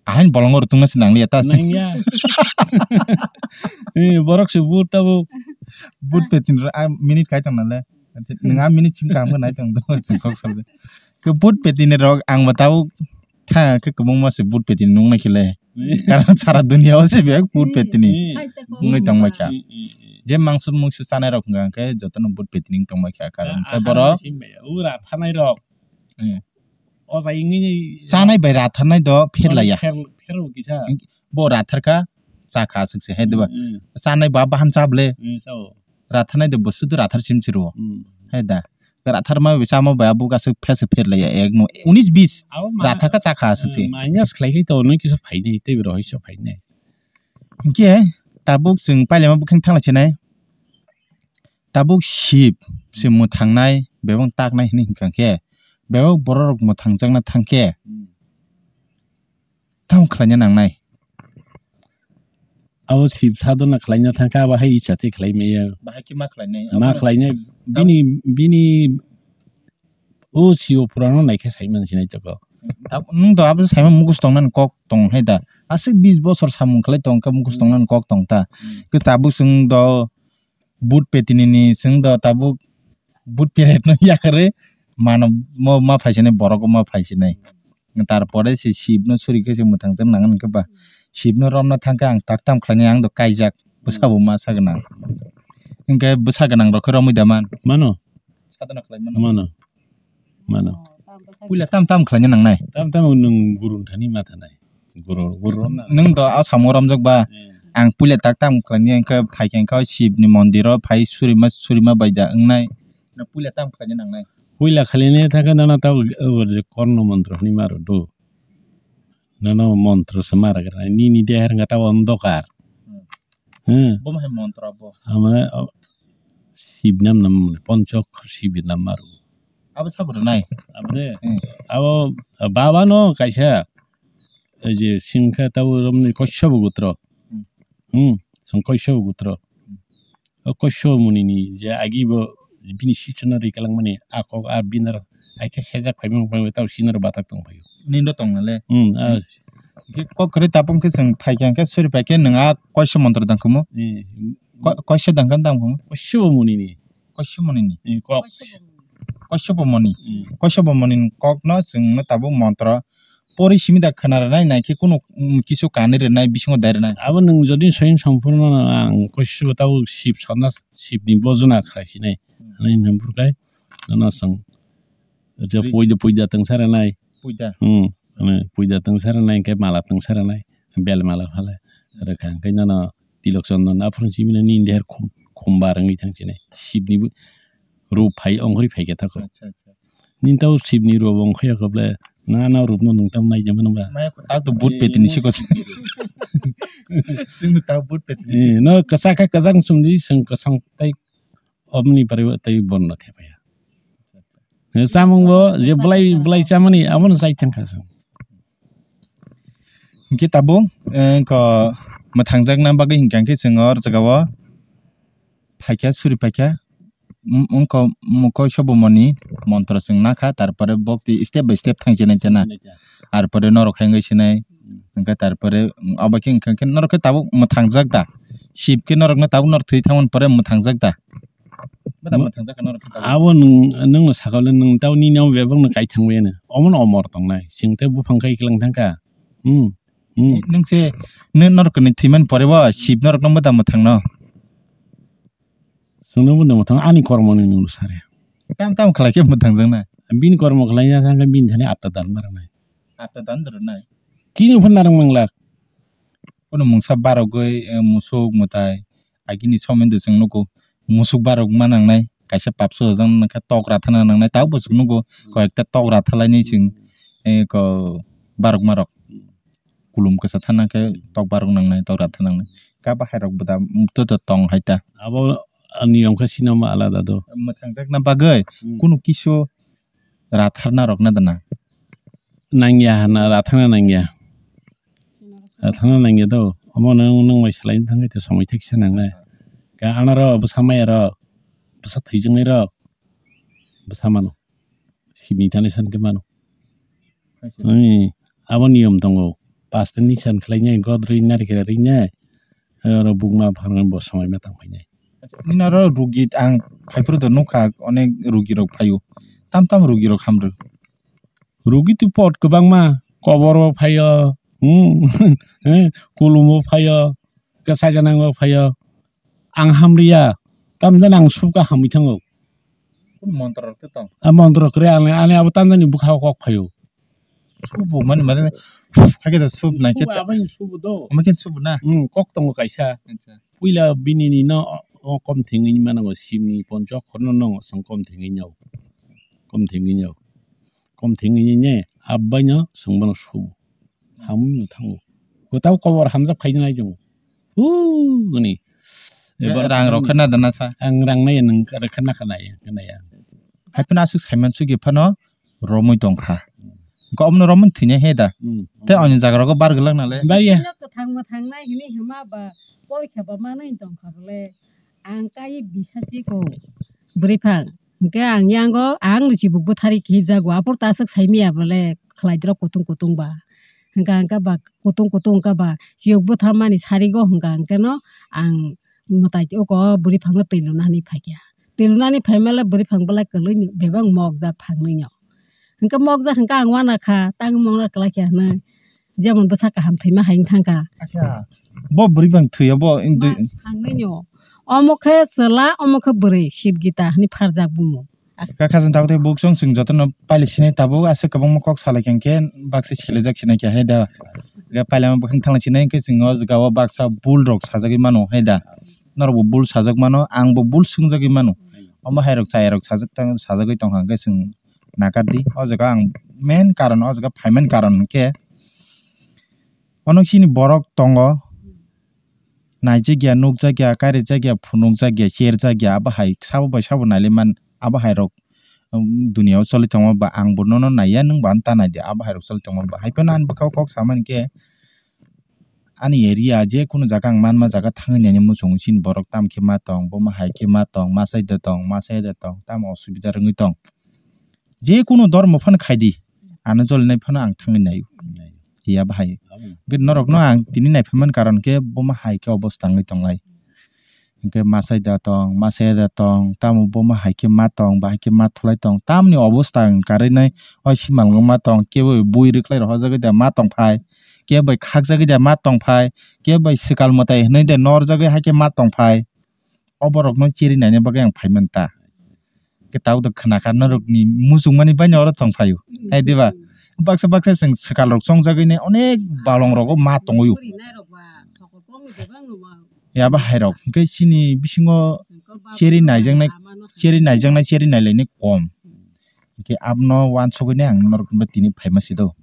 ahaini bolongo rwtwngna se nangliya ta se. Nangya. Eh, borok se but tabuk. But petini rok, ah, minute kai tong nale. Nwng a minute simi kaham khe nai tong do, chwng kok salde. Ke but petini rok ang bo tabuk tha khe kwbangma se but petini nung nai khe le. Eh. Karon sara dunia o se bek but petini. Eh. Wngwi tong bai kha. Eh, eh, eh. Je mangso mungso chanai rok hwnkha khe jotono but petini wng tong bai kha. Karon khe borok ura thanai rok. Eh. O jai wngwi chanai bai ratharnai do pherlaiya. Pher-, pherbo kisa. Bo ratharkha, chakha aswk se, hai diba? Mm, mm. Chanai ba bahan cha bwle. Mm, sao. Ratharnai do bo sudu rathar sim siro. Mm. Hai da. Ratharma bai chama bai abo aswk phe se pherlaiya ek no unis bis. Abo ma-, rathakha chakha aswk se. Mm, minus khlai khai to nung kisa phainai, tei bo rohoi so phainai. Hwnkhe tabuk chwng pailema bwkhwng thanglai chinai. Tabuk sip se mwthangnai, bebak taknai hinwi hwnkha khe, bebak borok rok mwthangjakna thang khe, hmm, tamo khlaina nangnai? Abo sip sadona khlaina thang khe, abo hai icha tei khlai maya. Bahai khe ma khlainai? Ma abo khlainai, tab- bini, bini O si o pura no naikhe saiman sinai toko. Ta-, nwng do abo saiman mukhus tongnani kok tong hai da. Aswk bis bosor samung khlai tong khe mukhus tongnani kok tong ta. Hmm. Khe tabuk chwng do but petini ni chwng do tabuk but peret no yakarwi mano mo ma phaisinai borok ma phaisinai. Tarpore se sip no suri khe se mwthang jak nangan khe ba. Sip no romna thang khe ang tak tam khlainai ang do kaijak. Bwsa bo ma sa gwnang. Hwnkhe bwsa gwnang rok khe romwi da man. Mano. Sadona khlai mano. Mano. Mano. Puila tam tam khlaina nangnai? Tam tam nwng guru thani ma thanai. Guru, guru romna. Nwng do a samo romjak ba. Hmm. Ang puila tak tam khlaini hwnkhe phai khe wngkha Shivni mondiro phai surima, surima baida wngnai. Na puila tam khlaina nangnai? Puila khlaina thangkhe nono ta, o, o, korno montro hwnwi ma rw do. Nono montro se ma rwgwrnai. Nini deher wngkha ta ondokar. Hmm. Hmm. Bo ma hai montro bo? Amane, o, Shiv nam nam, ponchok Shiv nam maru. Abo sabo rwnai? Abo de? Hmm. Abo, baba no kaisa, ei je singkha tabo romni Koshyobo gotro. Hmm. Hmm, song Koshyobo gotro. Hmm. O Koshyobo muni ni je agi bo bini sichwrno ri kalangmani a kok a binar Hai khe sejak phai mung phai tau sinaro bathak tong phai. Nindo tong nale. Hmm, ah. Khe kok kwrwi tapung khe chwng phai khe, hwnkhe suri phai khe nwng a koiso montro dang khumu? Hmm. Ko-, koiso dang khe dang khumu? Koiso bo muni ni. Koiso muni ni? Hmm, kok. Koiso bo muni. Hmm. Koiso bo muni ni kok no chwng no tabuk montro pori simi da khwna rwnai, nai khe kunu, mm, kisu kanwi rwnai, bisingo dai rwnai. Abo nwng jodi soying sompurno ang koiso bo tabuk sip sana, sip ni bojona khlai sinai. Hmm. Ani hwnphuru khai nono chwng Je Ri- puida, puida tongsa rwnai. Puida. Hmm. Ani puida tongsa rwnai, hwnkhe mala tongsa rwnai. Bel mala phalai. Rwkha hwnkhe nono tilok chondon aphuru chimino nini deher khum-, khumbar wngwi thang sinai. Shivni bo rup phai, ongkhorwi phai khe thakho. Acha, acha, acha. Nini tabo Shivni rup ongkhorya khe bole, nana rupno nwng tamo naidi mano ba? Maya ko tak to but petini siko. Chwng tak but petini. Eh, no kwchak khe kwchak chumdi, chwng kwchang tai Oboni paribo tei bono khe phaiya. Chamung bo je belai, belai chamani abono chai thangkha chwng. Hwnkhe tabuk, eh, ko mwthangjakna bagwi hinkha khe chwng o jagao phaikha, suri phaikha. wngkha mokol sobomoni montro chwng nakha, tarpore bokti step by step thangsinai tena. Tarpore norok hai wngwi sinai, hwnkhe tarpore, mm, abo khe wngkha khe norok khe tabuk mwthangjak da? Sip khe norokno tabuk norok thwi thangmani pore mwthangjak da? Bwtha mwthangjak kha norok khe tabuk. Abo nwng, nwngno sakha le, nwng tamo nini omo bebakno kai thangbai ano. Omono omor tongnai. Chwng tei buphang kai kilang thangkha. Hmm. Hmm. Nwng se, nw-, norok ni thwimani pore bo sip norokno bwtha mwthangno. Chwngno bwtha mwthang ani kormo ni nwng sare. Tam tam khlai khe mwthangjakna. Bini kormo khlaina thangkhe bini thani atta dan ma rwnai. Atta dan rwnai. Kini phano narwk manglak. Kono mungsa barogwi, eh, musuk mwtai. Agini somoi de chwng nugo musuk barok ma nangnai, kaisa papso jang nangkha tok rathana nangnai, tabuk bo chwng nugo koi ekta tok rathalainai chwng, eh, ko barok marok kulum kwsa thana khe tok barok nangnai, tok ratha nangnai. Kha bahai rok bwda joto tong hai ta. Abo niyom khe sinama alada do. Mwthangjakna bagwi, hmm, kunu kisu ratharna rokna dana. Nangya hana rathana nangya. Rathana nangya do. Omo nang, nang mai salai thangwi te somoi thai kisa nangnai. Ga anaro bwsa maya rok, bwsa thwijaknai rok, bwsa mano. Sibini thani san khe mano. Hmm, abo niyom tongo. Pasta ni san khlainai, god rinai, narikra rinai. Oro bukma pharnai bo somoi ma tang phainai. Nini oro rugi ang phaiphuru do nukha, onek rugi rok phaio. Tam tam rugi rok hamrw. Rugi twi pot kwbangma, kobor bo phaio, hmm, eh, kulum bo phaio, kwsa gwnang bo phaio. Ang hamriya, tamjani ang subkha hamwi thango. Kunu montrok twi tong? A montrok kwrwi ani, ani abo tamjani bwkha o kok phaio. Subu mani mani, hakhe da sub nai khe. Subu ta-, abo ni subu do. Omo khe subu na? Hmm, kok tongo kaisa. Acha. Puila bini ni no, o, o kom thengwi mano, sibni poncho khorno no, song kom thengwi nyo. Kom thengwi nyo. Kom thengwi ne, abbai no, song bono subu. Hamwi no thango. Kotao kobor hamjak phai nai jong. Hu, gani. Rang rok khe na dana sa? Ang rang nai, nang rok khe na kha nai, khe nai ya. Hai phano aswk saiman sugwi phano romwi tongkha. Hwnkhe omono romwi thwinai he da? Hmm. Tei oni jaga rogo bar gwlak nale? Bar ya. Bini kwthang mwthang nai hwnwi hwnma ba porikha ba manwi tongkha bole. Ang kai bisa si ko bwrwi phang. Hwnkhe ang yango ang ni chibuk bwthari kihip jago. Apor ta aswk sai maya bole khlai drok kutung kutung ba. Hwnkha hwnkha ba kutung kutung wngkha ba chiyok bwtha mani sarigo hwnkha hwnkhe no ang mwtai oko bwrwi phangno twi luna hinwi phaikha. Twi luna hinwi phaimale bwrwi phang belai kwlwino bebak mokjak phangnoino. Hwnkhe mokjak hwnkhe ang uanakha, tangwi mokna kwlaikha hinwi. Jemon bwsa kaham thwima hai wng thangkha. Acha, bo bwrwi phang thwiya bo in dui- Ma phangnoino. Omo khe chwla, omo khe bwrwi, Sip Gita hinwi pharjak bumo. Kha khajang tabuk tei buk chwng chwng jotono pailai sinai tabuk aswk kwbangma kok salai khe hwnkhe baksa selejak sinai khe hai da. Ga pailama bwkhang thanglai sinai hwnkhe chwng o jaga o baksa bul rok sajagwi mano hai da. Norok bo bul sajak mano, ang bo bul swngjagwi mano. Omo hai rok chaya rok sajak tang, sajagwi tongkha hwnkhe chwng nakar di. O jaga ang main karon, o jaga phaimani karon hwnkhe onek chini borok tongo. Naijak ya, nukjak ya, kairijak ya, phunukjak ya, cherjak ya, abo hai sabo bai sabo nailaimani, abo hai rok, um, duniya o choli tongma ba ang bo nono naiya, nwng bo ano ta naidi, abo hai rok choli tongma ba. Hai phano ani bwkha o kok samani khe, ani area je kunu jaga ang manma jaga thangwi naina muchungo, chini borok tamo khe ma tong, bo ma hai khe ma tong, ma sai da tong, ma sai da tong, tamo osubida rwngwi tong. Je kunu dormo phano khai di, ano jolinai phano ang thangwi naio. Hiya bahai. Hwnkhe norokno ang tini naiphaimani karon khe bo ma hai khe obosta wngwi tonglai. Hwnkhe ma sai da tong, ma sai da tong, tamo bo ma hai khe ma tong, bahai khe ma thulai tong. Tamoni obosta wng karwi nai o simalngo ma tong, kebo bui rwkhlai rok hojagwi da ma tong phai, kebo bai khakjagwi da ma tong phai, kebo bai swkal mwtai hwnwi de norjagwi hai khe ma tong phai. O borokno cheri naina bagwi ang phaimani ta. Khe tabuk to khna kha norokni muchungmani baino oro tong phaio. Hai diba? Baksa baksa chwng swkal rok chongjagwi ne onek balong rogo ma tongwi o. Ya ba hai rok. Hwnkhe chini bisingo cheri naijaknai, cheri naijaknai, cheri nailainai kom. Hwnkhe abono uansugwi ne ang norok tini phaima si do.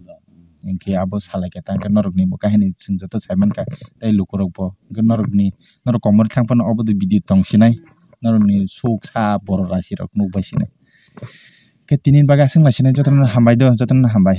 Hwnkhe abo salai khe tang khe norokni bo kahini chwng joto sai mankha tei lukurok bo. Hwnkhe norokni, norok komor thang phano obo de video tong sinai. Norokni suk sa borok rasi rok nuk bai sinai. Khe tini bagwi aswk lai sinai, jotono hambai do, jotono hambai.